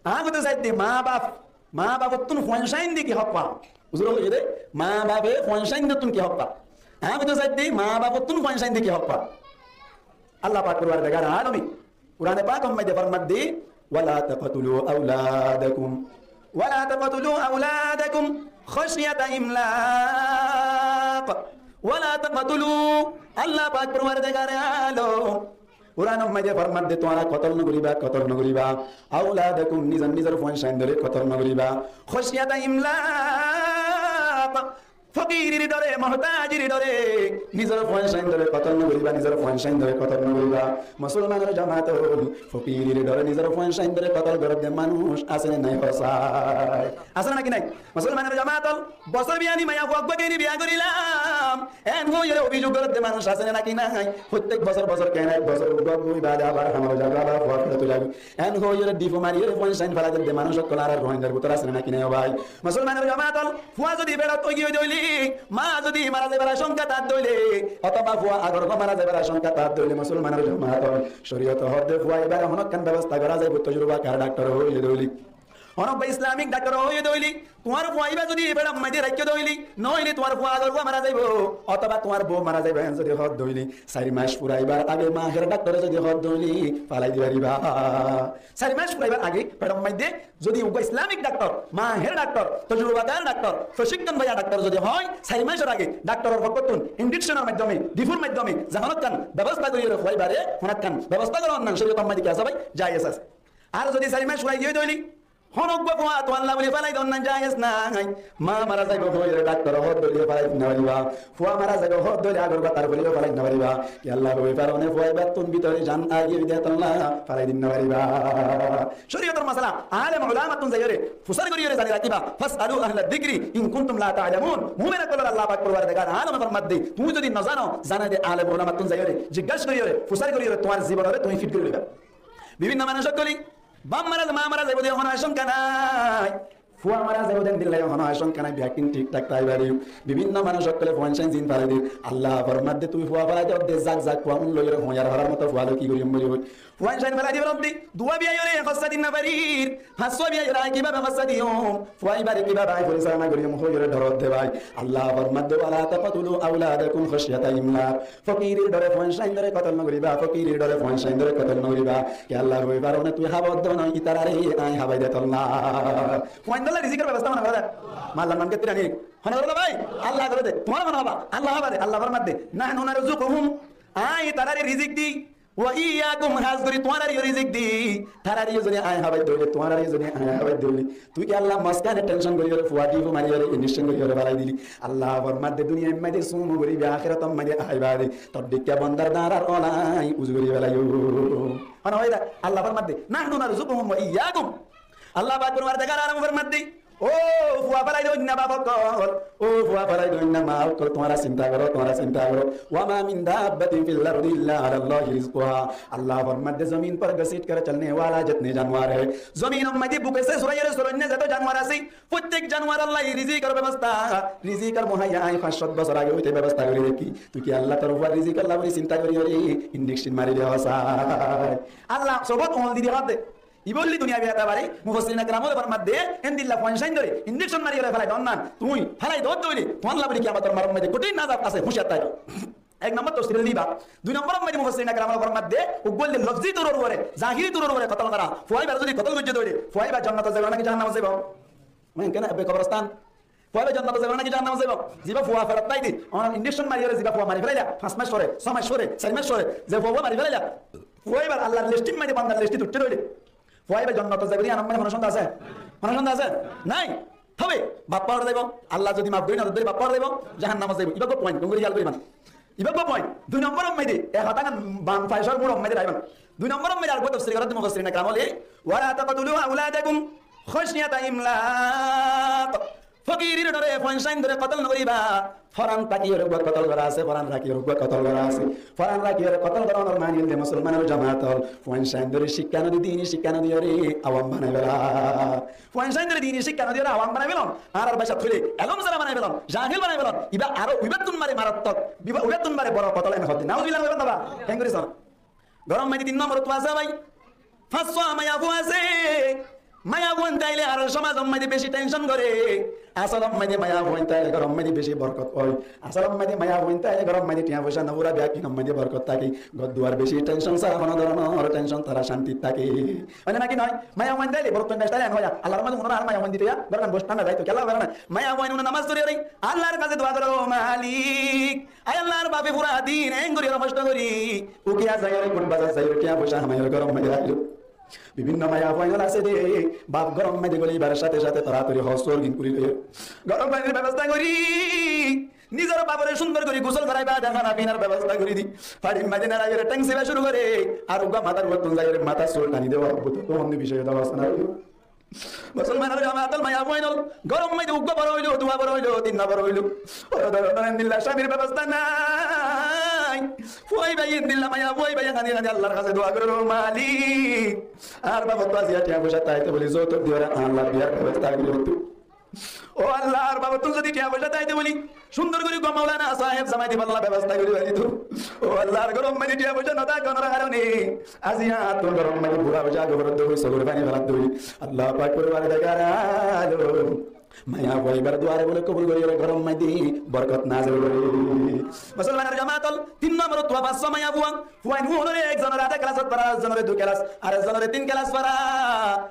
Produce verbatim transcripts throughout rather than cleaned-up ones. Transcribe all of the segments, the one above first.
Aññí hoitó saidde, maa baf, maa bafottún fuain sáinde ki hók fa? Huzure hoiyé dé, maa bafe fuain sáindottún ki hók fa? Aññí hoitó saidde, maa bafottún fuain sáinde ki hók fa? Allah pak forwardigare alome Kurane pak or maze formadde, "Wala taqtulu auladakum, wala taqtulu auladakum khashyata imlaq." Wala taqtulu, Allah pak forwardigare alom Kuran or maze formadde, tuáñra kotol no goriba, kotol no goriba. Auladakum, nizor nizor fuain sáindore kotol no goriba. Khashyata imlaq, fokirir dore, muhtajir dore, nizor fuain sáindore kotol no goriba, nizor fuain sáindore kotol no goriba. Musolmanor jamaat ol, fokirir dore nizor fuain sáindore kotol goredde manúc asé né nai, hoó sai? Asé né naki nai? Musolmanor jamaat ol, bosór biyani maiya fua uggwá kene biya gorilam, en hoiyore obijug goredde manúc asé né naki nai? Fottek bosór bosór kene, ek bosór uggwá uggwá bade abar hamar zaibo, abar fua ferot zaibo. En hoiyore difu mariyore fuain sáin felai dedde manúc okkol añárar Rohingyar bútore asé né naki nai, ó bái? Musolmanor jamaat ol, fua zodi feçot ói giyé dé óile, maa zodi mara zaibar acongka tar dé óile, otoba fua agor uggwá mara zaibar acongka tar dé óile, musolmanor jamaat ol, coriyote hoódde fua ibare honókkan bebosta gora zaibo, tojrubakar daktor óiye dé óile, honó uggwá Islamic daktor óiye dé óile, tuáñr fua iba zodi feçor maze raikké dé óile, noóile tuáñr fua agor uggwá mara zaibo, otoba tuáñr bou mara zaibo, en zodi hoódde óile, sair mac furaibar age maher daktore zodi hoódde óile, felai di fariba. Sair mac furaibar age feçor maze zodi uggwá Islamic daktor, maher daktor, tojrubakar daktor, fosikkon faiya daktor zodi hoó, sair macor age daktoror fokkottún injekconor maiddome, difur maiddome ze honókkan bebosta goriyore fua ibare honókkan bebosta goron nan coriyotor maze ki asé bái? Jaiz asé. Ar zodi sair mac furai giyé dé óile, honó uggwá fua tuáñlla buli felai don nan jaiz nai. Maa mara zaibo hoiyore daktore hoódde óile felai di no fariba. Fua mara zaibo hoódde óile agor uggwá tar fore felai di no fariba. Kiyólla hoói, karon fua ibattún bútore jan aigiyé dé tolla felai di no fariba. Coriyotor masala alem ulamattún zaiyore fusar goriyore zani rakiba. Fas'alu ahla dhikri in kuntum la ta'lamun. Mumin okkolore Allah pak forwardigare alome formadde, tuñí zodi no zano, zane dé alem ulamattún zaiyore jiggas goriyore, fusar goriyore tuáñr zibonore tuñí fit gori loiba. Bibinno manúc okkole baf mara, maa mara zaibo dé honó acongka nai. Fua mara zaibo dé endilla honó acongka nai, bekkín thík thák táibo dé. Bibinno manúc okkole fuain sáin zin felai dir. Allah formadde, tui fua felai de, odde zak zak, fua un loiyore hoiyar horar moto fua loi ki gorim buli hoi. Fuain sáin felai dibar odde, dua biyayore hossa din no farir, hossa biyayore añí kibabe hossa diyum, fua ibare kibabe añí forisalona gorim hoiyore dor odde bái. Allah formadde, wala taqtulu auladakum khashyata imlaq. Fokirir dore fuain sáindore kotol no goriba, fokirir dore fuain sáindore kotol no goriba. Kiyólla hoói, karon tui hába odde no, itarare añí hábai de tolla. Fuain dolla rizikor bebosta mone goró dé. Mallar nam kettira ni? Mone goró dé bái? Allah goré dé. Tuáñra mone hába? Allah hába dé. Allah formadde, nahnu narzuquhum. Añí tarare rizik di. Wa iyyakum, hás gori tuáñrare yó rizik di. Tarare yó zodi añí hábai dé óile, tuáñrare yó zodi añí hábai dé óile, tui kiyólla moskane tension goriyore, fua difu mariyore, injekcon goriyore felai dili? Allah formadde, duniyar maze sum goriba, ahérator maze aiba de, tor dhikka bondar darar olai uzu gori felaiyum. Honó hoiyé dé, Allah formadde, nahnu narzuquhum wa iyyakum. Allah pak forwardigare alom formadde, ó fua felai de óinna baf okkol, ó fua felai de óinna maa okkol, tuáñra sinta goró, tuáñra sinta goró. Wa ma min dabbatin fil ardi illa ala Allahi rizquha. Allah formadde, zomin par ghasit kar chalne wala jitne janwar hai, zominor maze buke se suraiyore soloinna zeto janwar asé, fottek janwar olla rizikor bebosta, rizikor muhaiya añí fañs cót bosór age óite bebosta gori rakí. Tui kiyólla tor fua rizikolla buli sinta goriyore injekcon mari de hoó sai? Allah sobut ongul di di hoó dé. Ibá óilde duniyabí etebare mufassirin ekram ókkole formadde, endilla fuain sáindore injekcon mariyore felai don nan, tui felai do odde óile tuáñlla buli kiyamotor moidanor maze kothin azab asé, huciyar táiba. Ek nombor tofsir óilde ibá. Dui nombor or maze mufassirin ekram ókkole formadde, uggwá óilde lofzi turor uore, zahiri turor uore kotol gora. Fua ibare zodi kotol goijjé dé óile, fua iba jonnotot zaibo naki jahannamot zaibo? Mane kene ebbe kobristan. Fua iba jonnotot zaibo naki jahannamot zaibo? Ziba fua ferot táide, onor injekcon mariyore ziba fua mari felaila, fañs mac fore, só mac fore, sair mac fore, ze fua uggwá mari felaila, fua ibar Allar list or maze, bondar list ot uiththé dé óile, fua iba jonnotot zaibo dé iyanor maze hono sonde asé? Hono sonde asé? Nai. Tobe baf fua zaibo, Allah zodi maf gori no dóre, baf fua zaibo, jahannamot zaibo. Ibá uggwá point, gom gori hiyal goriban. Ibá uggwá point. Dui nombor or maze, e hotágan bam faisar mur or maze raiban. Dui nombor or maze areggwá tofsir gorédde mufassirin ekram ókkole, wala taqtulu auladakum khashyata imlaq. Fokirir dore, fuain sáindore kotol no goriba. Foran tákiyore uggwá kotol gora asé, foran rakiyore uggwá kotol gora asé. Foran rakiyore kotol goronor mani óilde musolmanor jamaat ol, fuain sáindore cikka no di, dini cikka no diyore awam banai fela. Fuain sáindore dini cikka no diyore awam banai felon. Añárar bácat hoile elom sára banai felon, jahil banai felon. Ibá aró uibattún bare marattok, ibá uibattún bare boro kotol en hoó dé. Nauzubillah hoiban na ba? Héngori sona. Gorom maze tin nombor ot asé bái. Fañs cót maiya fua asé. Maiyafuain táile añárar somazor maze beci tension goré. Asolor maze maiyafuain táile góror maze beci borkot ói. Asolor maze maiyafuain táile góror maze tiañ foicá no furé, beggúnor maze borkot táke. Gór duar beci tension sára, honó dóronor tension sára cántit táke. Ói né naki noó? Maiyafuain táile, borkot táile, en hoiyá, Allar maze unóre ar maiyafuain dito ya, górgan boc tánda zaito, kiyólla bára na. Maiyafuain uno nomaz fori fori Allar hañse dua goré, "Ó Malik, añí Allar bafe fura din en gorí ar hosto gorí, ukiya zaiyóre, gut bazar zaiyóre, tiañ foicá hamaiyoré góror maze raikílum." Bibinno maiyafuain ól asé dé, baf góror maze góli ibar sáte sáte toratori hór sór gin gorí loiyóre góror fainir bebosta gorí, nizor bafore cúndor gorí gusól goráiba dé, hána finar bebosta gorí di, farir maze neçaiyóre théng siba cúru goré, ar uggúa matár uottún zaiyóre matár sul tani dé, "Ó abbu, tuñí to honó bicóye dé hoós na." Musolmanor jamaat ól, maiyafuain ól, góror maze uggúa boro óilo, duwa boro óilo, tinna boro óilo. Boro dóronor endilla camir bebosta nái. Fua ibáye endilla, maiyafua ibáye hañdi hañdi Allar hañse dua gorér, "Ó Malik, añár bafottú aziya tiañ foicá táite bóli zoutuk diyóre Allar biyar bebosta gorí ditu." Ó Allah, añár bafottú zodi tiañ foicá táite bóli cúndor gorí uggúa Maulana sáheb zamai dibolla bebosta gorí fari ditu. Ó Allah, añár góror maze tiañ foicá no tákonor harone aziya añáttu góror maze bura ói zagói, góror dóri sógor faní felat dóri. Allah pak, Porwardigare alom, maiyafua ibar duare bóle kobul goríyore góror maze borkot nazil gorí. Musolmanor jamaat ól, tin nombor tuwa fañs maiyafua, fuain fuainore ekzonore adá kelasot fora, ekzonore dui kelas, ar ekzonore tin kelas fora.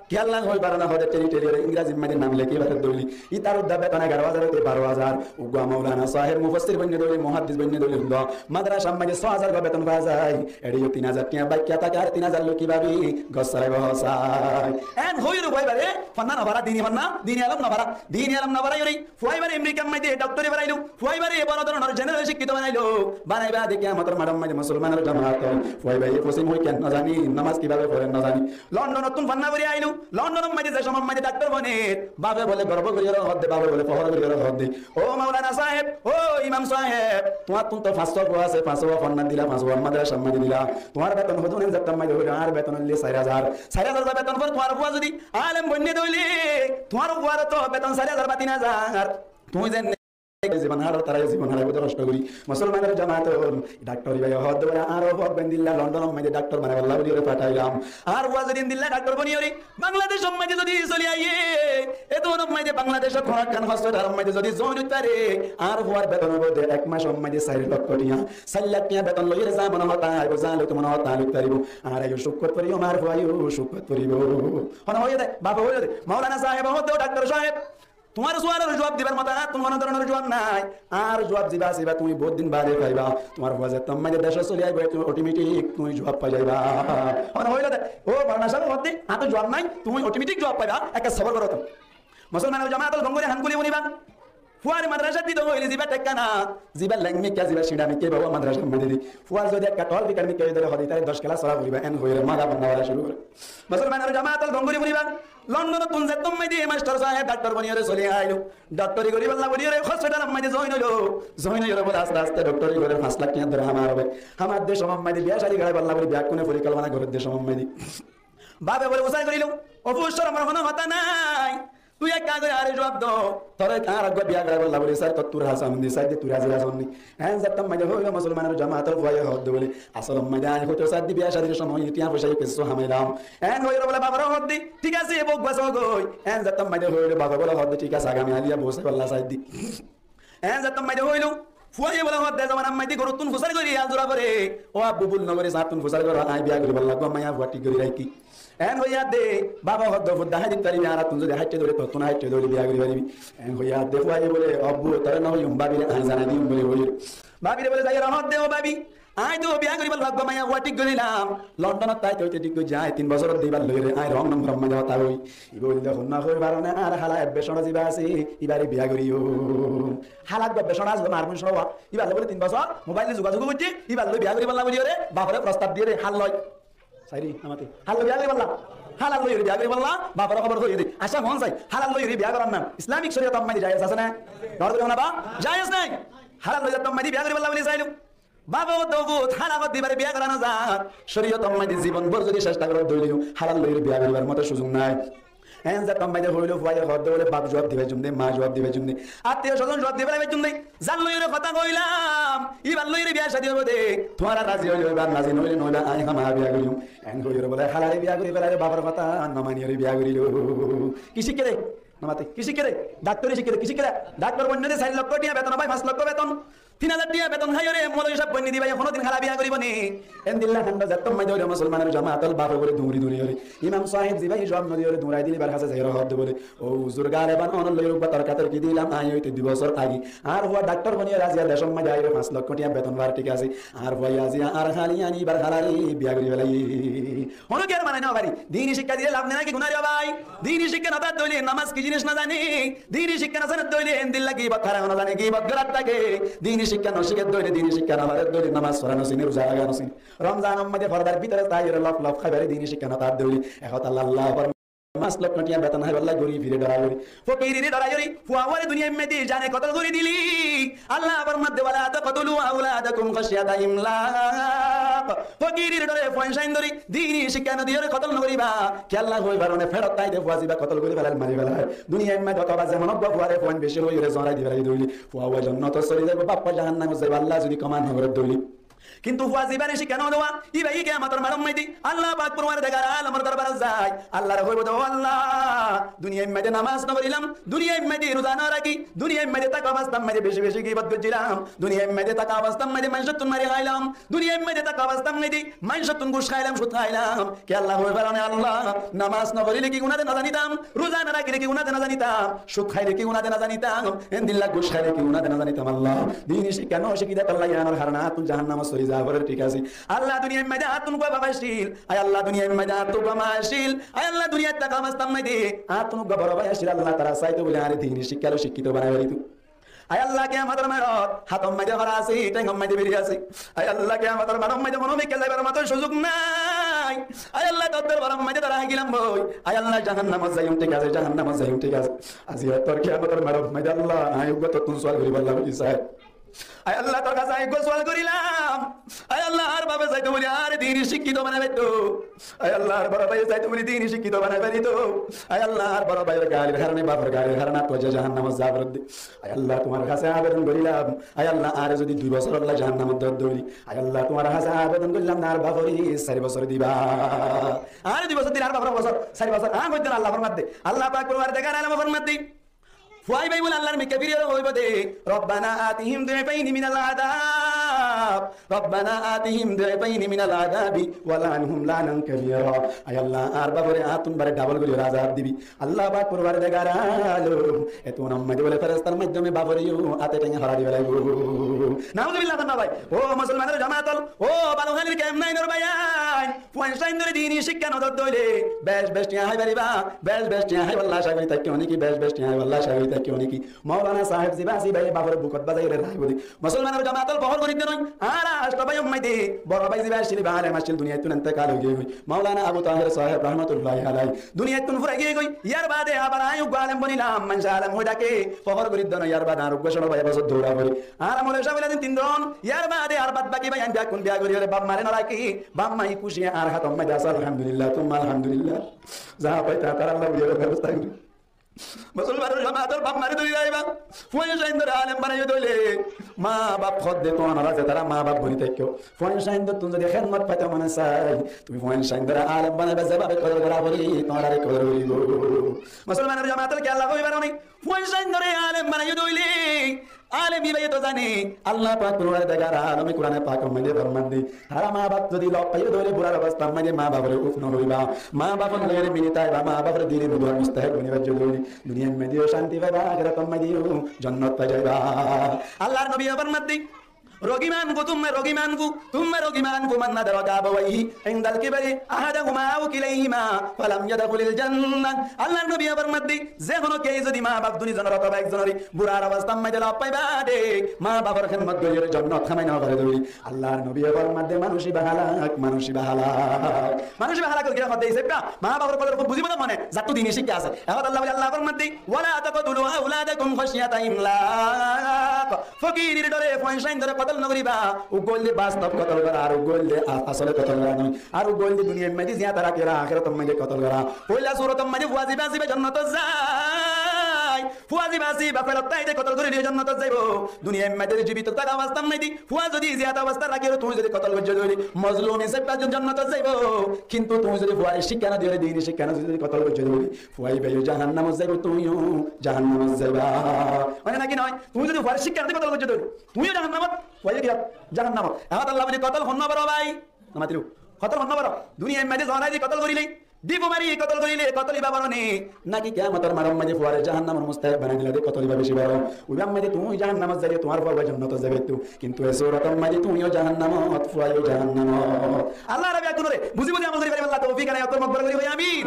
Kiyólla hoói bára na, hoóde théli théli ore Ingrazir maze nam lekí báre dóili. Ítar uddá beton egaro házar óite baro házar. Uggúa Maulana sáheb mufassir boinné dóili, muhaddis boinné dóili, uggúa madrasar maze só házar uggúa beton fa zai. Eçe yó tin házar tiañ baikká táke, ar tin házar loi kibábe gór salaibo hoó sai. En hoiyóre fua ibáre fonná no fora, dini fonná, dini elóm no fora, dini elóm no fora iyóre fua ibáre Amerikar maze doktori banailo, fua ibáre boro dóronor jeneral cíkkito banailo. Banai baade kiyamotor maçor maze musolmanor jamaat ól, fua ibáye fosím hoikkán no zani, nomaz kibábe fore no zani, London ottún fonná fori ailo, Londonor maze ze cómot maze daktor boner, bafe bóle gorbo goríyore hoódde, bafe bóle fohór goríyore hoódde, "Ó Maulana sáheb, ó Imam sáheb, tuáñttún to fañs fua asé, fañs fua fonná dila, fañs fua madrasar maze dila, tuáñr beton hodún?" En zettót maze hoóilo, "Añár beton óilde sair házar." "Sair házar za beton fore tuáñr fua zodi alem boinné dóile, tuáñr fuar to beton sair házar ba tin házar. Tuñí zen zibon hárar, tará yó zibon hárai bóle hosto gorí." Musolmanor jamaat ól, daktor ibáye hoódde bóle, "Añár fua endilla Londonor maze daktor banaibolla bóli ore fatailam. Añár fua zodi endilla daktor boni ore Bangladecor maze zodi soli aiyé, e duniyar maze Bangladecor hono ekkán hospitalor maze zodi join ói fare, añár fuar beton óibo de ek macor maze sair lokko tiañ, sair lak tiañ beton loiyóre za mone hotá aibo, za loito mone hotá loi faribo. Añára yó cúkot foriyum, añár fua yó cúkot foribo." Hone hoiyé de, bafe hoiyé de, Maulana sáhebe hoódde, "Ó daktor sáheb, tuáñr sualor juab dibar moto añáttu honó dóronor juab nái. Añár juab ziba asé, iba tuñí bout din baade faiba. Tuáñr fua zettót maze dece soli aibo, tuñí otometik tuñí juab fai zaiba." Hone hoóilo de, "Ó Maulana sáheb hoódde, añáttu juab nái, tuñí otometik juab faiba, ekka sobor goró." Musolmanor jamaat ól, gom gorí hán kúli fúniba. Fuare madrasat dito hoile ziba tekka na, ziba leng mikká, ziba ciñça mikká, iba madrasar maze di. Fuar zodi ekka tol fikar mikká ói dóile hoóde, "Ítare doc kelas fora foribo," en hoiyóre maza fonná fora cúru goré. Musolmanor jamaat ól, gom gorí fúniba. London ottún zettót maze mastor sáheb daktor boniyóre soli ailo. Daktori goríbolla bóli ore hospitalor maze join óilo. Join óiyore bóle aste aste daktori gorer, fañs lak tiañ dóri hámar óibo. Hámar de cómot maze biya cádi goráibolla bóli beggúne forikolpona gorer de cómot maze. Bafe bóle fusár gorílo, "Ó fut, córmor honó hotá nái. Tui ekka gorí añáre juab do. Toré añár uggúa biya goráibolla bóli sai, tor tui razi asón ni, sai de tui razi asón ni." En zettót maze hoóilo, musolmanor jamaat ól, fuaye hoódde bóle, "Asolor maze añí hoito sai de biya cádir cómot tiañ foicá yó kessú hámailam." En hoiyóre bóle bafore hoódde, "Thík asé, bou uggúa só goi." En zettót maze hoóilo, bafe bóle hoódde, "Thík asé, agami ailiya bou saibolla sai de." En zettót maze hoóilo, fuaye bóle hoódde, "Zomanar maze goruttún fusár gorí al zura fore. Ó abbu, bul no gorí, añáttún fusár goró, añí biya goríbolla uggúa maiyafua thík gorí raikí." En hoiyé de, bafe hoódde, "Fut de háit faribi, añárattún zodi háitte dóre, tottún háitte dóre biya gorí faribi." En hoiyé de, fuaye bóle, "Abbu, toré no hoiyum, babire añí zanai diyum," bóli hoóilo. Babire bóle zaiyóre hoódde, "Ó babi, añí to biya goríbolla uggúa maiyafua thík gorílam. Londonot táite óite thík goijjé, añí tin bosór de ibar loiyóre añí rong nombor maze hotá hoi." Iba hoódde, "Honnúa hoi faro né, añár hála ebbe cóñço ziba asé, ibare biya goríyo." Hála uggúa ebbe cóñço asé, mar bóin cóñço wa. Ibar loi bóle tin bosór mobail di zugazug goijjé, ibar loi biya goríbolla bóli ore bafore prostab diyé de, hál loi. Sairi, amate. Hál loi biya goríbolla. Hál loi biya goríbolla, bafore hóbor hoiyé de. Accá, hon sai, hál loi biya goran nam Islamic coriyotor maze jaiz asé né? Dóro gorí hona ba, jaiz nái. Hál loi zettót maze biya goríbolla bóli sailo. Bafe hoódde, "Ó fut, hál hoódde ibare biya gorá no za. Coriyotor maze zibon bór zodi cesta goró dóile yó hál loiyóre biya goríbar moto cúzuk nái." Eén zettót maze hoilé fuaye hoódde bóle baf zuab di faijjum de, ma zuab di faijjum de, attiyo sozon zuab di félai faijjum de. Zar loiyóre hotá hoilam, íbar loiyóre biya cádi óibo de, tuáñra razi óile óiba, razi noóile noóiba, añí hámaha biya goijjum. Eén hoiyóre bóle hálare biya gori félai de, bafor hotá no maniyóre biya gorillo. Ki cíkka de? No mate. Ki cíkka de? Daktori cíkka de. Ki cíkka de? Daktor boinné de sair lokko tiya beton, bái fañs lokko beton. Tin házar tiya beton háiyore moulovi sáb boinné de bái honódin hála biya goribo ni? Endilla handa zettót maze óile musolmanor jamaat ól bafe gori duñri duñri óre. Imam sáheb zibá hí zuab no diyóre duñrai dile íbar hañsé zaiyóre hoódde bóle, "Ó huzur, galeban onor loi uggwá torkatorki dilam, añí óite dui bosór age añár fua daktor boni razi, decót maze aiyóre fañs lokko tiya beton far, thík asé. Añár fuaye aziya añár háli aní íbar hálare biya gori félaiye." Honó kiyór manai no fari. Dini cíkka dile laf ne náki guná re bái? Dini cíkka no táke de óile nomaz ki jinis no zane. Dini cíkka no zane de óile endilla gibot hára no zane, gibot gorat táke. Dini cíkka no cíke de óile, dini cíkka no fare de óile nomaz fora no sine, ruza raga no sine. Romzanor maze fordar bútore táiyore lof lof hái fare, dini cíkka no táke de óile. E hotá Allah, Allah formade, fañs lokko tiya beton háibolla gori fire dhorai gori, fokirire dhorai gori, fuaware duniyair maze zane kotol gori dili. Allah formade, "Wala taqtulu awladakum khashyata imlaq." Fokirire dhore, fuain sáin dhore, dini cíkka no diyóre kotol no goriba. Kiyólla hoi faro né, feçot táite fua zibá kotol gori félai, mari félai. Duniyair maze otóba zemon uggwá fuare fuain beci hoiyóre zorai di félai de óile, fua uwá jonnotot soli zaibo, baffa jahannamot zaibo, Allah zodi koma no gore de óile. Kintu fua zibáre cíkka no dowa, íba yí kiyamotor maçot maze Allah pak forwardegar alomor dorbarot zai, Allahr hoibo de, "Ó Allah, duniyair maze nomaz no forilam, duniyair maze ruza no raki, duniyair maze táka obostár maze beci beci gibot goijjilam, duniyair maze táka obostár maze maincóttun mari háilam, duniyair maze táka obostár maze maincóttun guc háilam, cud háilam. Kiyólla hoi faro né Allah, nomaz no forile ki guná de no zanitam, ruza no rakile ki guná de no zanitam, cud háile ki guná de no zanitam, endilla guc háile ki guná de no zanitam Allah. Dini cíkka no cíki de tolla iyanor harone añáttun jahannamot soli za forer, thík asé. Allah, duniyair maze añáttun uggwá baf accíl, ai Allah, duniyair maze añáttun uggwá ma accíl, ai Allah, duniyait táka obostár maze añáttun uggwá boro bái accíl, Allah, tara saito bóle añáre dini cíkka loi cíkkito banai félaitou." Ai Allah, kiyamotor maçot hátor maze hóra asé, théngor maze beri asé. Ai Allah, kiyamotor maçot maze honó mikká zaibar moto cuzuk nai. Ai Allah, tor dorbaror maze dara hái gilam boi. Ai Allah, jahannamot zaiyum, thík asé, jahannamot zaiyum, thík asé. Aijja tor kiyamotor maçot maze Allah, añí uggwá tottún sual goribolla buli sai. Ai Allah, tor hañsé añí uggwá sual gorilam. Ai Allah, añár bafe saito buli añáre dini cíkkito banai félaitou. Ai Allah, añár boro báiye saito buli dini cíkkito banai félaitou. Ai Allah, añár boro báiyor galir harone, bafor galir harone añáttu aijja jahannamot za foredde. Ai Allah, tuáñr hañsé abedon gorilam. Ai Allah, añáre zodi dui bosórolla jahannamot dór de óile, ai Allah, tuáñr hañsé abedon gorillam, añár bafore sair bosór diba. Añáre dui bosór dile añár bafore bosór, sair bosór. Añár hoiddé Allah formadde. Allah pak forwardegar alome formadde. Fua ibá buli Allahr mikká firi hoibo de, "Rabbana atihim di'fayni minal adab, Rabbana atihim di'fayni minal adabi wal'anhum la'nan kabira." Ai Allah, añár bafore añáttun bare dabol gori azab dibi. Allah pak forwardegar alom, e tuáñr maze bóle ferestar maiddome bafore yó áte thénge hóra di félaibo. Nauzubillah, na bái? Ó musolmanor jamaat ól, ó balo hálir kemnainor báiyain, fuain sáin dhore dini cíkka no dór de óile, bec bec thiañ hái fariba, bec bec thiañ háibolla aca gori táikko niki, bec bec thiañ háibolla aca gori táikko niki? Moulana sáheb zibá asé, íbaye bafore bukot bazai ore raibó de. Musolmanor jamaat ól, fohór goridde noi, añára ancto báiyor maze boro bái zibá accíl, íba alem accíl, duniyaittún entekal ói giyé goi. Moulana Abu Taher sáheb rahmatullahi alaihi duniyaittún furai giyé goi. Yar baade abar añí uggwá alem bonilam, maincé alem hoi táke, fohór goridde noi, yar baade añár uggwá cóço bái bosór doura fori. Añára mouloi sáb óilde tin don, yar baade ar bad baki báiyain beggún biya gori ore baf mare no raki, baf ma kúci añár hátor maze asé, alhamdulillah, tumma alhamdulillah. Za fai ta taralla buli ore bebosta gori. Musolmanor jamaat ól, baf mare dóri raiba. Fuain sáin dhore alem banaiyo de óile, ma baf hoódde tuáñra ze tará ma baf boni táikko, fuain sáin dhorttún zodi hédmot faito mone sai, tuñí fuain sáin dhore alem banaiba, zebábe kodor gora fore tuáñrare kodor goribo. Musolmanor jamaat ól, kiyólla hoi faro né? Fuain sáin dhore alem banaiyo de óile, alem íbaye to zane, Allah pak forwardegar alome Kurane pakor maze formadde, tará ma baf zodi lof faiyo de óile, burar obostar maze ma bafore uf no hoiba, ma bafor loi ore mili táiba, ma bafore dile mudua mustahek boni faijjo de óile, duniyair maze yó cánti faiba, ahérator maze yó jonnot fai zaiba. Allahr nobiye formadde, رغم عنه ثم رغم عنه ثم رغم عنه من نذر أبويه عند الكبر أحدهما أو كليهما فلم يدخل الجنة. Allahr nobiye formadde, ze hono kiyé zodi ma baf duni zonor otóba ek zonore burar obostar maze lof fai baade ma bafor hédmot gorí ore jonnot hámai no fare de óile, Allahr nobiye formadde, manúic íba halak, manúic íba halak. Manúic íba halak óile ki hoódde? Íba ma bafor kodor hub buzibo de mone, zattú dini cíkka asé. Ehón Allah buli Allah formadde, ولا تقتلوا أولادكم خشية إملاق. Fokirir dhore, fuain sáin dhore kotol Kotol no goriba, uggwá óilde bastob kotol gora, ar uggwá óilde a-, asole kotol gora noó. Ar uggwá óilde duniyait maze ziyáta rakiyóre ahératot maze kotol gora. Foila surotot maze fua ziba, ziba jonnotot zai. Fua ziba, ziba ferot aiyóre kotol goríle jonnotot zaibo. Duniyait maze zibito táka obostát maze fua zodi ziyáta obostát rakiyóre tuñí zodi kotol goijjó de óile, mozlum hísabe jonnotot zaibo. Kintu tuñí zodi fuare cíkka no diyóre, dini cíkka no diyóre zodi kotol goijjó de óile, fua ibá yó jahannamot zaibo, tuñí yó jahannamot zaiba. Mane naki noó? Tuñí zodi fuare cíkka no di kotol goijjó de óile, tuñí yó jahannamot, fua yó kiyót? Jahannamot. Ehón Allah buli kotol hon no boro bái? No matiró. Kotol hon no boro? Duniyait maze zorai di kotol goríle, difu mari kotol goríle, kotol ibá boro né? Naki kiyamotor maidonot maze fuare jahannamor mustahek banai dila de kotol ibá beci boro? Uibár maze tuñí jahannamot zaiba, tuáñr fua ibá jonnotot zaibo. Kintu e surotot maze tuñí yó jahannamot, fua yó jahannamot. Allah rabe beggúnore buzi buzi amol gori faribálla toufik inayat formok, boro gori hoó amin.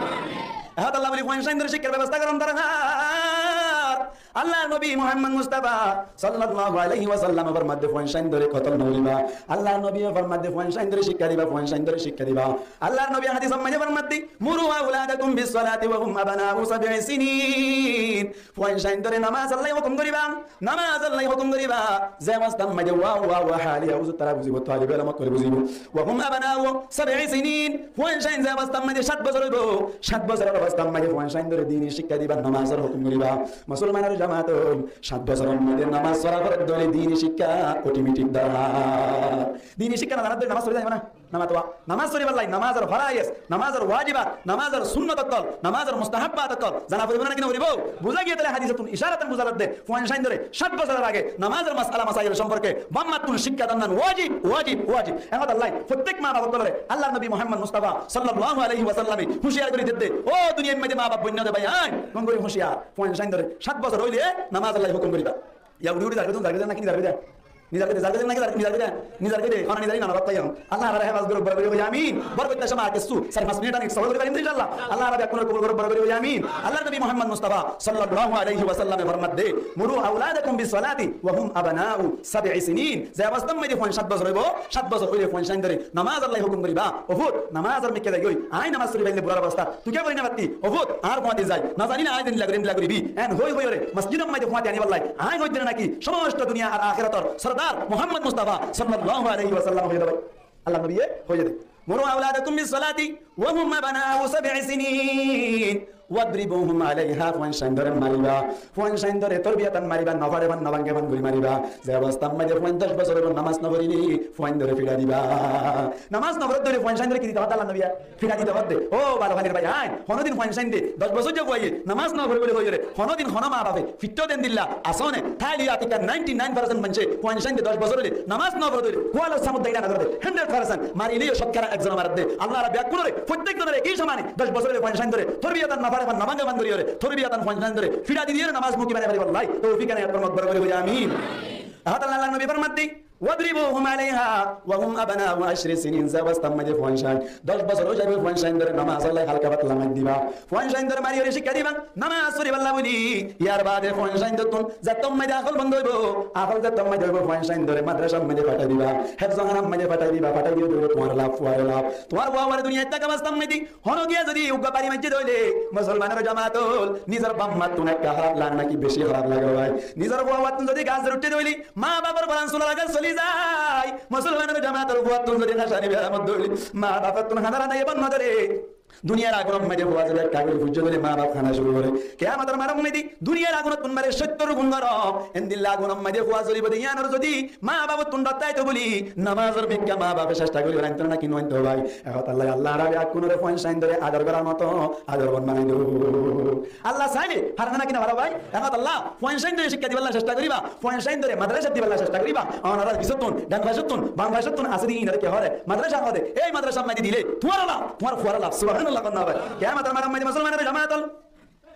Ehón Allah buli fuain sáindore cíkkar bebosta goron dorhar. Allar nobi Muhammod Mustafa sallallahu alaihi wasallam e formaiye de fuain sáindore kotol no goriba. Allar nobi e formaiye de fuain sáindore cíkka diba, fuain sáindore cíkka diba. Allar nobi e hadisot maze formaiye de, "Muru auladakum bis salati wa hum abna'u sab'i sinin." Fuain sáindore nomazor lá hukum goriba, nomazor lá hukum goriba. Ze obostát maze wa, wa, wa haliya, uzu tara buzibo, talibe elom ókkole buzibo. "Wa hum abna'u sab'i sinin." Fuain sáin ze obostát maze sát bosór óibo, sát bosóror obostát maze fuain sáindore dini cíkka diba, nomazor hukum goriba. Musolmanor jamaat, sát bosóror maze nomaz fora forot de óile dini cíkka otometik dorhar. Dini cíkka no zanor de nomaz fora zaibo na? Nomaz fora, nomaz foribálla, nomazor faraid, nomazor wajibat, nomazor sunnot ókkol, nomazor mustahabbat ókkol zana foribo na naki no foribo? Buza giyé de óile hadisottún icarattún buza za de, fuain sáindore sát bosóror age nomazor masala masail somporke bafmattún cíkka donnan wajib, wajib, wajib. Ehón Allah, fottek ma baf ókkolore Allar nobi Muhammod Mustafa sallallahu alaihi wasallam e huciyar gori de de, ó duniyait maze ma baf boinno de bái, ain, hon gori huciyar, fuain sáindore sát bosór óile nomazor lá hukum goriba. Yá uri uri zarbe de, zarbe de naki zarbe de? Ni zarbe de, zarbe de naki zarbe, ni zarbe de? Ni zarbe de, hona ni zarbe de, na, na, na, na. Allah añrare hefazot gorouk, boro gori hoó amin. Boro goitta cómot ar kessú, sair fañs minit ani sóbor gori farim de, inshaAllah. Allah rabe beggúnore kobul gorouk, boro gori hoó amin. Allar nobi Muhammod Mustafa sallallahu alaihi wasallam e formaiye de, "Muru auladakum bis salati wa hum abna'u sab'i sinin." Ze obostát maze fuain sát bosór óibo, sát bosór óile fuain sáindore nomazor lá hukum goriba. "Ó fut, nomazor mikká zai goi, añí nomaz fori faille burar obostá, tui kiyá fori no fatti? Ó fut, añár fuañti zai, no zanile añí zendilla gorí, endilla goribi." En hoi hoiyóre mosjidor maze fuañti anibolla añí hoiddé naki somosto duniya ar ahérator sordar Muhammod Mustafa sallallahu alaihi wasallam hoiyé de bái. Allar nobiye hoiyé de, "Muru auladakum bis salati wa hum abna'u sab'i sinin." "Wadribuhum alaiha," fuain sáindore mariba. Fuain sáindore torbiyaton mariba, no fare fán, no bánge fán gori mariba. Ze obostát maze fuain doc bosór óibo, nomaz no forile, fuaindore fiçai diba. Nomaz no forer de óile fuain sáindore ki dito hoó de Allar nobiye? Fiçai dito hoó de. Ó bála falir bái, ain, honodin fuain sáinde doc bosóijja fuaye nomaz no fore buli hoiyóre honodin hono ma bafe fiçai den dilla asó né? Taile yó atikka ninety nine percent maincé fuain sáinde doc bosór óile nomaz no fore de óile kualor samut daina no gore de, hundred percent. Marile yó cótkara ekzone marer de. Allah rabe beggúnore, fottek zonore, ei somane doc bosór óile fuain sáindore torbiyaton no fare fán, no bánge fán gori óre, torbiyaton fuain sáindore fiçai di diyóre nomaz mukí banai faribálla toufik inayat formok, boro gori hoó amin. Ehón Allah, Allar nobi formaiye de, "Wadribuhum alaiha wa hum abna'u ashri sinin." Ze obostát maze fuain sáin doc bosór ói zaibo, fuain sáindore nomazor lá halka fatla mari diba. Fuain sáindore mariyóre cíkka diba nomaz foribálla buli. Yar bade fuain sáindottún zettót maze akól bondo óibo, akól zettót maze óibo, fuain sáindore madrasar maze fathai diba, hefzohanat maze fathai diba, fathai diyóre tuáñr laf, fuare laf. Tuáñr fua ibáre duniyait táka obostát maze hono giyé zodi uggwá bari maijje de óile, musolmanor jamaat ókkol, nizor bafmattún ekka háraf lage naki beci háraf lage bái? Nizor fua ibáttún zodi gas zori uiththé de óile, ma bafor foran sulor age soli zai. Musolmanor jamaat ókkol, fuattún zodi háñcani beram ódde óile, ma bafottún háñdara nai ebon no dóre. Duniyar agunor maze fua zodi ekka gori fuijje de óile, ma baf háñda cúru gore. Kiyamotor maidonot maze duniyar agunottún bare sóttor gún gorom. Endilla agunor maze fua zolibo de, yíanor zodi ma bafottún rokkái to buli nomazor mikká ma bafe cesta gori rainto naki no rainto bái? Ehón Allah, Allah rabe beggúnore fuain sáindore ador gorar moto ador bon banai do. Allah saile fare naki no fare bái? Ehón Allah fuain sáindore cíkka dibálla cesta goriba, fuain sáindore madrasat dibálla cesta goriba. Onorar fisottún, dán facottún, bám facottún asé de, inore ki hoó de? Madrasa hoó de. Ei madrasar maze dile tuáñr laf, tuáñr fuare laf. Subhanallah, hon na bái? Kiyamotor maidonot maze musolmanor jamaat ókkol,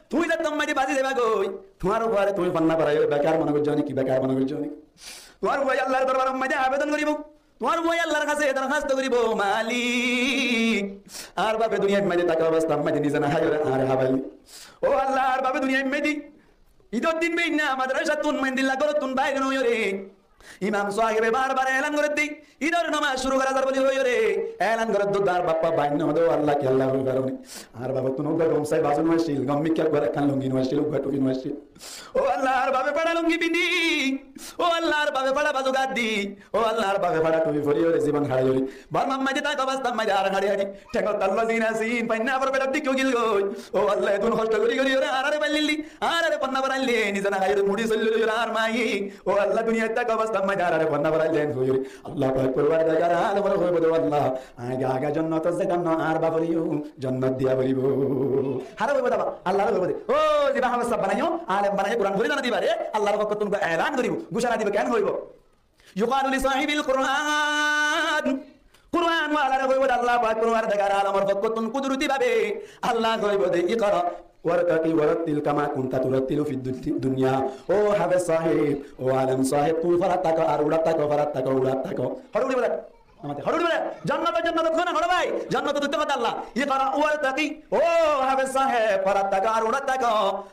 tuñí zettót maze bazi zaiba goi, tuáñr fuare tuñí fonná foraiyóre bekar mone goijjó naki, bekar mone goijjó naki? Tuáñr fuaye Allar dorbaror maze abedon goribo, tuáñr fuaye Allar hañse dorhasto goribo, "Malik, añár bafe duniyait maze táka obostát maze nize no háiyóre añáre hábaile. Ó Allah, añár bafe duniyait maze Idor din beinna madrasattún, endilla gorottún bair no óiyore, Imam sáhebe bar bar elan gorédde, Idor nomaz cúru gora zar buli hoiyóre elan gorédde, ar baffa bainno de, "Ó Allah, ki Allah hoi faron ni? Añár bafottún uggwá gom sai bazu no accíl, gom mikká uggwá ekkán lungi no accíl, uggwá tufi no accíl. Ó Allah, añár bafe fára lungi findi. Ó Allah, añár bafe fára bazu gadi. Ó Allah, añár bafe fára tufi foriyóre zibon háraiyóre Bormar maze táka obostár maze añáre hári hári thengot talla zin asíl, fainna abar beçar dikká gil goi. Ó Allah, edún hosto gori gori óre añáre faillí, añáre fonná foraillí, nize no háiyóre muçi soillí óre añár maye. Ó Allah, duniyait táka obostár maze añáre fonná foraillí," en hoiyóre Allah pak Forwardigare alomore hoibo de, "Ó Allah, añí aga aga jonnotot zaitam no, añár baforeyó jonnot diya foribo." Háre hoibo de, Allaré hoibo de. Ó, ziba háfez sáb banaiyó, alem banaiyó, Kuran fori zana de ibare Allar fokkottún elan goribo, gucona dibo, ken hoibo? Yuqalu li sahibil Quran. Kuran walaré hoibo de, Allah pak Forwardigare alomor fokkottún kuduruti babe Allah hoibo de, "Iqra wartaqi warattil kama kunta turattilu fid dun-, dunya." Ó háfez sáheb, ó alem sáheb, tuñí forat táko, ar uçat táko, forat táko, uçat táko. Hoçé uçibo de? Amate hoçé uçibo de? Jonnotot, jonnotot, hono, hono bái, jonnotot uçte hoó de Allah. "Iqra wartaqi." Ó háfez sáheb, forat táko, ar uçat táko.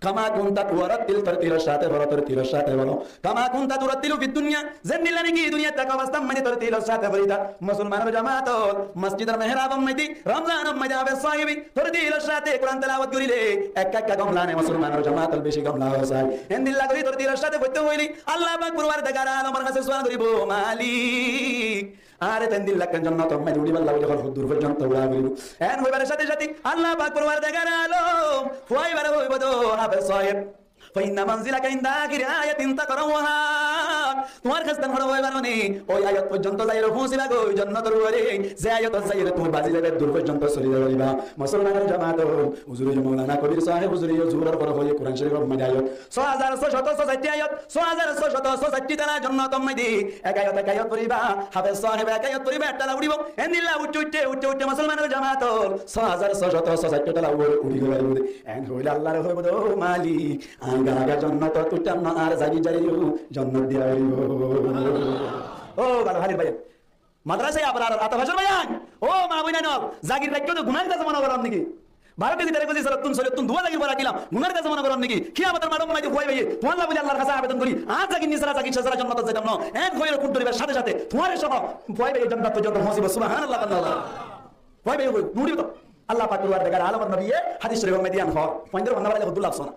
"Kama kunta turattil", tortilor sáte foro, tortilor sáte foro. "Kama kunta turattilu fid dunya", zendilla niki duniyait táka obostár maze tortilor sáte forita. Musolmanor jamat ol, mosjidor mehrabor maze, Romzanor maze háfez sáhebe tortilor sáte Kuran telawot gorile ekka ekka gom lage, musolmanor jamat ol beci gom lage sai. Endilla gori tortilor sáte foitte hoile Allah pak Forwardigare alomor hañse sual goribo, "Malik, añáre tendilla ekkán jonnotor maze uçibálla buli hoile hoddur foijjonto uça foribo?" En hoibar sáte sáte Allah pak Forwardigare alom fua ibare hoibo de, "Háfez sáheb, fa inna manzilaka inda akhiri ayatin taqra'uha." Tuáñr hestan hoçé ói faro ni, ói ayat foijjonto zaiyóre foóñsiba goi jonnotor uore, ze ayatot zaiyóre tuñí bazi zaiba, dur foijjonto soli zaiba. Musolmanor jamat ol, huzure yó, Moulana Kobir sáheb huzure yó zuhuror fore hoiye Kuran corifor maze ayat só házar só cót só saitti ayat, só házar só cót só saitti tala jonnotor maze ek ayat ek ayat foriba, háfez sáhebe ek ayat foriba, ek tala uçibo. Endilla uçte uçte uçte uçte musolmanor jamat ol, só házar só cót só saitti tala uore uçi goi faribo de. En hoile Allaré hoibo de, "Ó Malik, añí aga aga jonnotot uçtam no, añár zagir zareyó jonnot diya foribo." Ó bála hálir bái, madrasa abrar, atafacor bái, ó ma boin ol, zagir raikko de gunar daze mone goron niki? Baro kezi, tero kezi solottún, solottún duwa zagir fora dilam, gunar daze mone goron niki? Kiyamotor maçor maze fuwai baiye tuáñlla buli Allar hañse abedon gori, añár zagir ni sára, zagir sára jonnotot zaitam no, en hoiyóre kuñt dóribar sáte sáte tuáñre só fuwai baiye jonnot foijjonto foóñsibo. Subhanallah, Allah. Fuwai baiye hoi, no uçibo de. Allah pak Forwardigare alomor nobiye hadis corifor maze yián hoór, fuaindóre fonná foraile hoddúr laf sóna.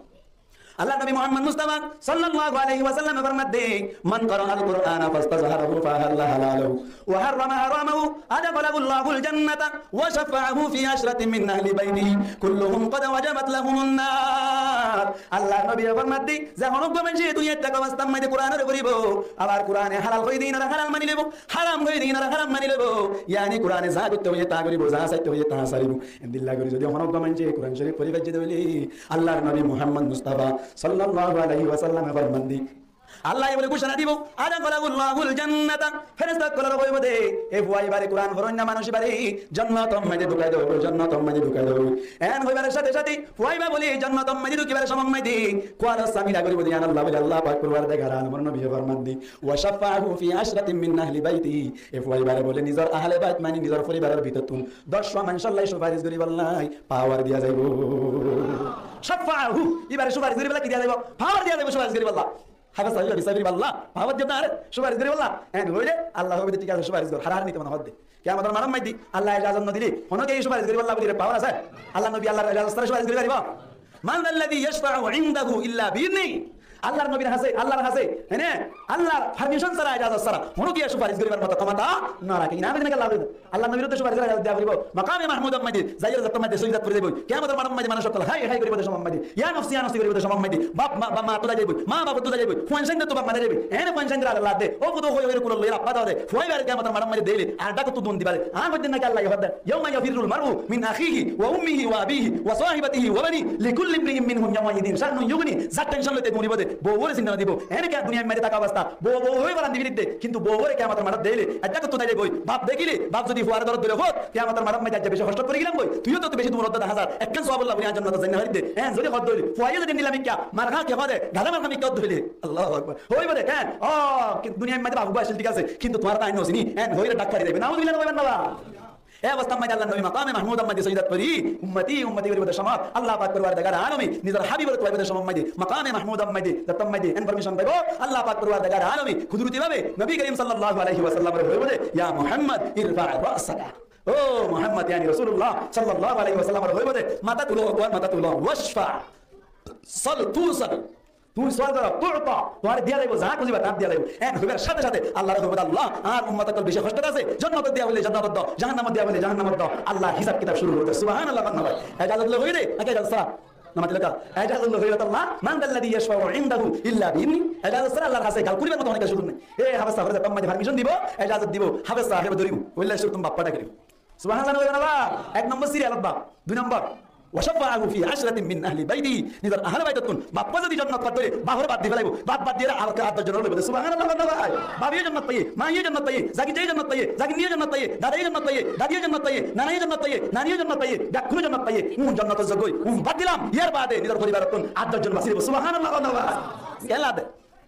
Allar nobi Muhammad Mustafa sallallahu alaihi wasallame formadde, "Man qara'al Qur'ana fastazharahu fa ahalla halalahu wa harrama haramahu, adkhalahu Allahul jannata wa shaffa'ahu fi ashratin min ahli baitihi, kulluhum qad wajabat lahumun nar." Allar nobiye formadde, ze honó uggwá maincé duniyait táka obostár maze Kuranore foribo, abar Kurane halal hoiyé de inore halal mani loibo, haram hoiyé de inore haram mani loibo, yáni Kurane za goitte hoiyé ta goribo, za saitté hoiyé ta saribo. Endilla gori zodi honó uggwá maincé Kuran Corif fori faijje de óile, Allar nobi Muhammad Mustafa sallallahu alaihi wasallame forman de, Allaye bóle gucona dibo, adkhalahu Allahul jannata, feresta ókkolore hoibo de, e fua ibare, Kuran foróinna manúc ibare jonnotor maze dhukai do, jonnotor maze dhukai do. En hoibar sáte sáte fua iba bóle jonnotor maze dhukibar somot maze kualor samila goribo de, yián Allah bóle, Allah pak Forwardigare alamor nobiye forman de, wa shaffa'ahu fi ashratin min ahli baitihi, e fua ibare bóle nizor ahle bait mani nizor foribaror bútottún doc fua manúcolla sufaric goribolla pawar diya zaibo. Shaffa'ahu, ibare sufaric goribolla ki diya zaibo? Pawar diya zaibo sufaric goribolla. Háfez sáheb, háfez sáheb, Allah, pawar diya zaibo, sufaric goribolla. En hoile Allah hoibo de, thík asé, sufaric gor, harahar nite mone hoó de. Kiyamot or maçor maze Allah ejazot no dile honó kiyé sufaric goribolla buli re pawar asé? Allar nobi Allar ejazot sára sufaric gori faribo? Man dhalladhi yashfa'u indahu illa bi idhnih. Allar nobir hañse, Allar hañse, ene, Allar permission sára, ejazot sára honó kiyé sufaric goribar moto khomota no raké. Ina ami naki Allah hoibo de. Allar nobir uore sufaric gora ejazot diya foribo. Makame Mahmud or maze zaiyore zettót maze sujdat fori zaibo, kiyamot or maçor maze manúc ókkol hai hai goribo de somot maze, ya nafsi, ya nafsi goribo de somot maze, baf ma, baf ma ttu zai zaibo, ma baf ttu zai zaibo, fuain sainna ttu baf ma zai zaibo. Ene fuain sainna Allar de, ó fudu hoi hoi re kulor loi abba de, fua ibare kiyamot or maçor maze dile, ar dhak ttu dun diba de. Añí hoiddin naki Allaye hoó de, yawma yafirrul mar'u min akhihi wa ummihi wa abihi wa sahibatihi wa banihi, likulli imri'in minhum yawma idhin sha'nun yughnih. Zar tension loite guribo de, bou ore sinta no dibo. Ene ki duniyair maze táka obosta, bou bou hoi goran di firi de, kintu bou ore kiyamot or maçot dile, ar dhak ttu zai zaibo. Baf dekile, baf zodi fuare dorot dile, hoó, kiyamot or maçor maze aijja beci hosto gori gelam goi, tui ó to beci dur modda de hazar, ekkán sowab olla buli añí jonnot zainna fari de. En zodi hoó de óile, fuaye zodi endilla mikká mar há ki hoó de, gada mar há mikká hoó de óile, Allahu Akbar. Hoibo de, ken? Ó, ki duniyair maze baf uggwá accíl, thík asé, kintu tuáñre to añí no sini, en hoi re dhak fari zaibo. Nauzubillah, hoiben na ba? E obostár maze Allar nobi makame mahmudor maze sójdat gorí, ummoti, ummoti goríbou de cómot, Allah pak porwardigare alome nizor habibore tuaibou de cómot maze makame mahmudor maze, zettót maze information faibo, Allah pak porwardigare alome kuduruti bábe nobi karim sallallahu alaihi wasallamore hoibou de, "Ya Muhammad, irfa ra'saka." Ó Muhammad, yani Rasulullah sallallahu alaihi wasallamore hoibou de, "Mata tulo, tuáñr mata tulo, washfa, sal tusal." Tuñí sual goró, tu'ta, tuáñre diya zaibou, za kúziba tat diya zaibou. En hoibar sáte sáte Allar hoibar, Allah, añár ummot ókkol beci hostot asé, jonnot diya óile jonnot do, jahannamot diya óile jahannamot do. Allah hisab kitab cúru gorí dé. Subhanallah, banda bái. Ejazot loi hoiyé dé, naki ejazot sára? No matilo ká? Ejazot loi hoiyé, Allah, "Man dhalladhi yashfa'u indahu illa bi idhnih." Ejazot sára Allar hañsé gal goríbar moto honó sujug nái. E hafez sáb ore zettót maze permission dibou, ejazot dibou, hafez sáb e dóribo. Óile cúruttu baffa daki dibou. Subhanallah, bái, bái. Ek nombor serial ot baf. Dui nombor, "Wa shaffa'ahu fi ashratin min ahli baitihi." Nizor ahle baitottún baffa zodi jonnot fai de óile, bafore bad di felaibou. Baf bad diyóre ar, ar doc zonore loibou de. Subhanallah, bái, bái. Bafe jonnot faiye, maye jonnot faiye, zagir zaye jonnot faiye, zagir niye jonnot faiye, dadaye jonnot faiye, dadiye jonnot faiye, nanaye jonnot faiye, naniye jonnot faiye, bekkúne jonnot faiye. Un jonnotor zogoi, un bad dilam. Yar bade nizor foribarottún ar doc zon basi zaibou. Subhanallah, bái, bái. Kiyólla de?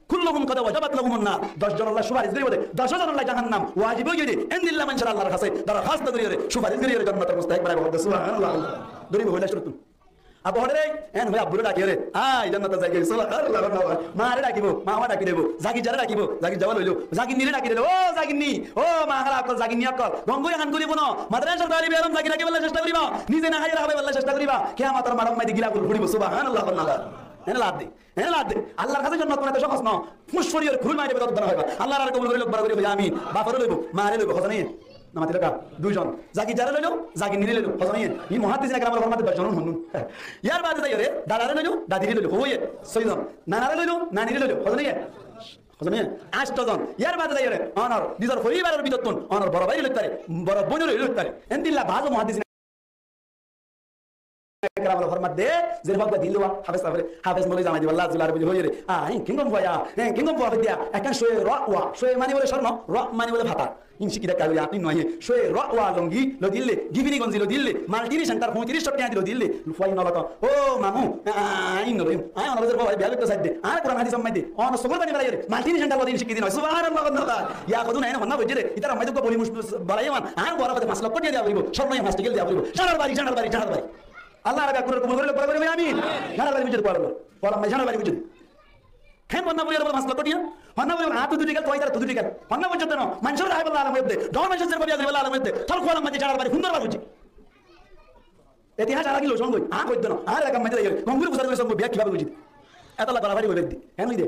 "Kulluhum qad wajabat lahumun nar." Doc zonolla cufaric goríbou de, doc zonolla jahannam wajib ói giyé de. Endilla maincóre Allar hañsé dorhast goríyore, cufaric goríyore jonnotor mustahek banaibo de. Subhanallah. Dóribo hoila cúruttu. Abba hoór de, en hoi abbure dakiyore, "Ai, jonnotot zaigói." Subhanallah. Mare dakibo, ma wa daki dibou. Zagir zare dakibo, zagir za wa loilo. Zaginnire daki dilo, "Ó zaginni, ó ma hála ókkol, zaginni ókkol. Gom gorí hán gorí fúno. Madrasar talibe elom zagi rakibálla cesta goríba. Nize no háiyore hábaibálla cesta goríba. Kiyamotor maidan maze gilaful furibou." Subhanallah. En lad de. Hé, lad de. Allar hañsé jonnot mana eto sóhoj no. Fús foriyóre kurul mari dibo, totto dana hoiba. Allah añáre kobul gorí louk, boro gorí hoiye amin. Bafore loibou, mare loibou, hozan óiye? No matilo ká? Dui zon. Zagir zare loilo, zaginnire loilo, hozan óiye? Iín muhaddisine keramor formate doc zon honnún. Yar bade zaiyóre dadare loilo, dadire loilo, hoiye? Sóiy zon. Nanare loilo, nanire loilo, hozan óiye? Hozan óiye? Ancto zon. Yar bade zaiyóre onor nizor foribaror bútottún onor boro báire loittare, boro bóinore loittare. Endilla bazo muhaddisine keramor formate de, zer fua din lowa, hafez sábore, hafez moloi zamai dibálla, zular buli hoiyore. A, en kengom fua, en kengom fua hoidiya, ekkán coye ro wa, coye mani bole corno, ro mani bole fata. Iín cíki dekka gorí, añí no aiyé. Coye ro wa longi loi dille, gifini gonzi loi dille, maltini sentar foitiric cót tiañ di loi dille, fua iín no loto. Ó mamu, a, añí no loiyum. Añí onor zer fua beya goitto saidde. Añáre Kuran hadis sommaide. Onor sogor pani felaiyore. Maltini sentar loi din cíki di noi. Subhanallah, Allah. Ya hodún aine honna boijje de. Itar ammai dugga boli mus-, balaiye man. Añár boro hode fañs lokko tiañ diya foribo. Corno iín fañs tikel diya foribo. Janar bari, janar bari, janar bari. Allah añáre beggúnore kobul gorí louk, boro gorí hoiye amin. Janar bari buijje de, kuar louk. Kuar louk mai janar bari buijje de. Ken honna buri ar fañs lokko tiañ? Honna buri ar tudu tikel, tuáñr tudu tikel. Honna buijje de no. Maincór raibálla alom hoiye de. Dor maincór zer fua biya goríbálla alom hoiye de. Tor kuar louk mai janar bari, hundor bari buijje. Etihas añára ki loi sóngoi? Añí hoiddé no. Añára elakar maze zaiyóre gonguri fusari gorí sóngoi, biya kibabe buijje de. Etolla gorafari gorí de. Hén hoiye de.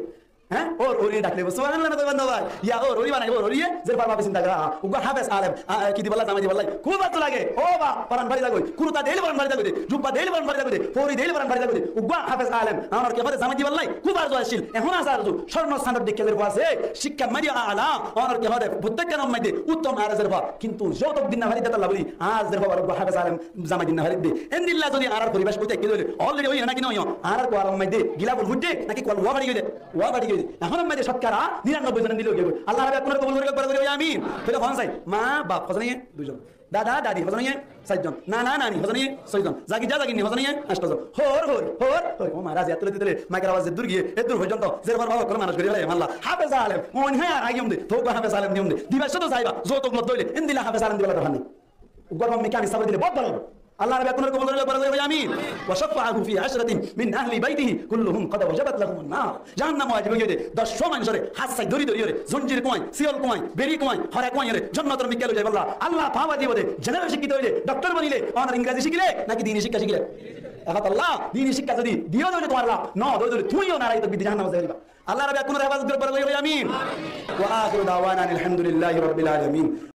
Hé? Ór, óriye dakile, subhanallah, no banda bái. Ya, ór, óri banai, ór, óriye, zer fua bafe sinta gora. Uggwá hafez alem, a, a, ki dibálla zamai dibálla. Kúb arzu lage, ó ba, foran fari zagoi. Kuruta deile foran fari zagoi de. Jubba deile foran fari zagoi de. Fori deile foran fari zagoi de. Uggwá hafez alem, añárar ki hode zamai dibálla. Kúb arzu accíl, ehón asé arzu. Corno sanor dikka zer fua asé, cíkka mari ala, añárar ki hode, buttek kenor maze, uttom añára zer fua. Kintu zot din no fari de tolla buli, añára zer fua uggwá hafez alem zamai din no fari de. Endilla zodi añárar foribec ói táke de óile, already óiye naki no óiye? Añárar kualor maze gilaful fuijje naki kual wa fari giyé de? Wa fari giyé de. Ehón maze cótkara niranobboi zon endilla ói giyé. Allah añáre beggúnore kobul gorí louk, boro gorí hoiye amin. Tóile hon sai, ma baf hozan óiye? Dui zon. Dada dadi hozan óiye? Sair zon. Nana nani hozan óiye? Sóiy zon. Zagir za zaginni hozan óiye? Ancto zon. Hór hóri, hór hóri. Ó ma, razi attule titule, maikor awaz zeddur giyé, eddur foijjonto zer fua uggwá manúc gorí felaiyé, Allah. Hafez alem, óin hái ar agiyum de, to uggwá hafez alem diyum de. Dibac cót zaiba, zoutuk no dóile, endilla hafez alem dibálla dorhar nái. Uggwá gom mika ami sábor dile bout bála óibo. Allah añáre beggúnore kobul gorí louk, boro gorí hoiye amin. Wa shaffa'ahu fi ashratin min ahli baitihi kulluhum qad wajabat lahumun nar. Jahannam wajib ói giyé de, doc cót maincóre, hás sai dóri dóri yóre, zonjir kuáñi, siyol kuáñi, beri kuáñi, hora kuáñi yóre, jonnotor mikká loi zaibálla. Allah fawa dibo de, general cíkkito óile, doktor bonile, onor ingrazi cíkile, naki dini cíkka cíkile? Ek hotá Allah, dini cíkka zodi diyo de óile tuáñr laf, no diyo de óile tuñí yó nare takbir di jahannamot zai fariba. Allah añáre beggúnore hefazot gorók, boro gorí hoiye amin. Wa akhiru da'wana anil hamdulillahi rabbil alamin.